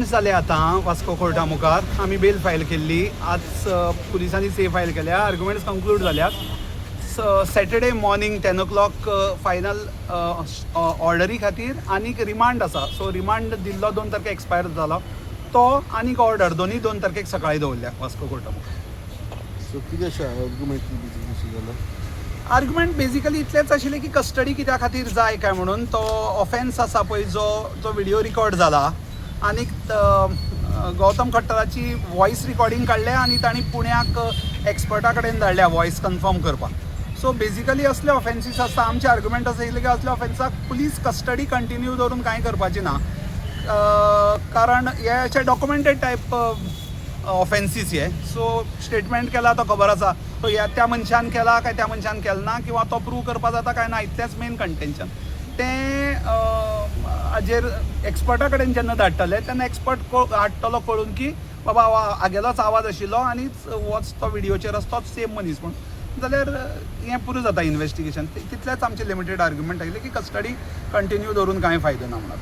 जाले आतां वास्को कोर्टा मुखार आमी बेल फायल केल्ली. आज पुलिसांनी से फायल केल्या. आर्ग्युमेंट्स कंक्लूड जाल्यात. Saturday morning 10 o'clock final ऑर्डरी खातीर आनीक रिमांड आसा. सो रिमांड दिल्लो 2 तारखेक एक्सपायर जालो तो, आनीक ऑर्डर दोनूय 2 तारखेक सकाळी दवरल्या वास्को कोर्टा मुखार. सो कितें अशें आर्ग्युमेंट कशें जाला? आर्ग्युमेंट बेजिकली इतलेंच आशिल्लें की कस्टडी कित्या खातीर जाय काय म्हणून. तो ऑफेन्स आसा पळय, जो जो व्हिडियो रिकॉर्ड जाला आनीक गौतम खट्टराची वॉयस रिकॉर्डिंग काडल्या आनी तांणी पुण्याक एक्सपर्टा कडेन धाडल्या वॉयस कन्फर्म करपाक. सो बेजिकली असले ऑफेन्सीस आसता. आमचे आर्ग्युमेंट आसा इतलें की असल्या ऑफेन्साक पुलीस कस्टडी कंटिन्यू दवरून कांय करपाची ना, कारण हे अशे डॉक्युमेंटेड टायप ऑफेन्सीस हे. सो स्टेटमेंट केला तो खबर आसा, सो ह्या त्या मनशान केला काय त्या मनशान केला ना किंवा तो प्रूव करपा जाता काय ना, इतलेंच मेन कंटेन्शन. तें हाजेर एक्सपर्टा कडेन जेन्ना धाडटले तेन्ना एक्सपर्ट हाडटलो कळून की बाबा हो हागेलोच आवाज आशिल्लो आनी होच तो व्हिडियोचेर आसा तोच सेम मनीस म्हूण, जाल्यार हें पुरो जाता इन्वेस्टिगेशन. तितलेंच आमचें लिमिटेड आर्ग्युमेंट आयलें की कस्टडी कंटिन्यू दवरून कांय फायदो ना म्हणून.